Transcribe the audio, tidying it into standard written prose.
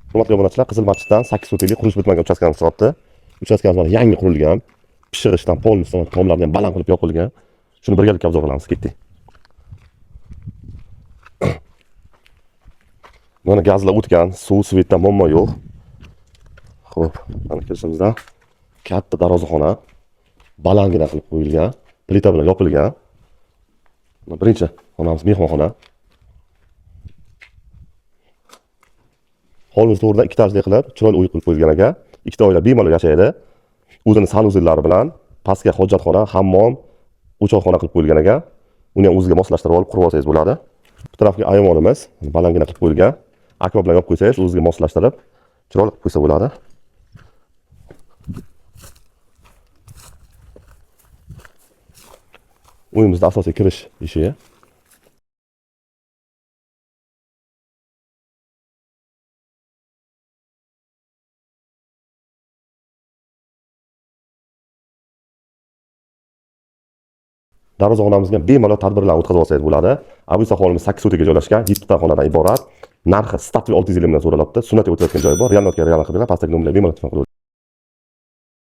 Hurmatli obunachilar, Qizil Masjiddan 8 sotixli qurilish bitmagan uchastkamiz chiqyapti. Uchastkamiz mana yangi qurilgan, pishig'ishdan polностью tomlarni ham baland qilib yopilgan. Shuni birgalikda obzor qilamiz, ketdik. Mana gazlar o'tgan, suv, svetdan muammo yo'q. Xo'p, mana kirishimizdan katta darvozaxona balandgina qilib qo'yilgan, plita bilan yopilgan. Mana birinchi xonamiz mehmonxona. Hovlimiz to'g'ridan ikkita etajli qilib, chiroyli uy qilib qo'yilgan ekan. Ikkita oila bemalol yashaydi. O'zini sanuzellari bilan pastga hojatxona, hammom, o'choqxona qilib qo'yilgan ekan. Uni ham o'ziga moslashtirib olib qurib olsangiz bo'ladi. Bu tarafga ayvonimiz balandgina qilib qo'yilgan. Akva bilan yopib qo'ysangiz, o'ziga moslashtirib chiroyli qilib qo'ysa bo'ladi. Uyimizda asosiy kirish eshigi. Darvozaxonamizga bemalol tadbirlarni o'tkazib olsangiz bo'ladi. Abu holimiz 8 sotiga joylashgan, 7 ta xonadan iborat. Narxi statli 650 mingdan so'ralyapti. Sunnatga o'tayotgan joyi bor. Real o'tgan real qilib beradi. Pastdagi nomerlarga bemalol telefon qilib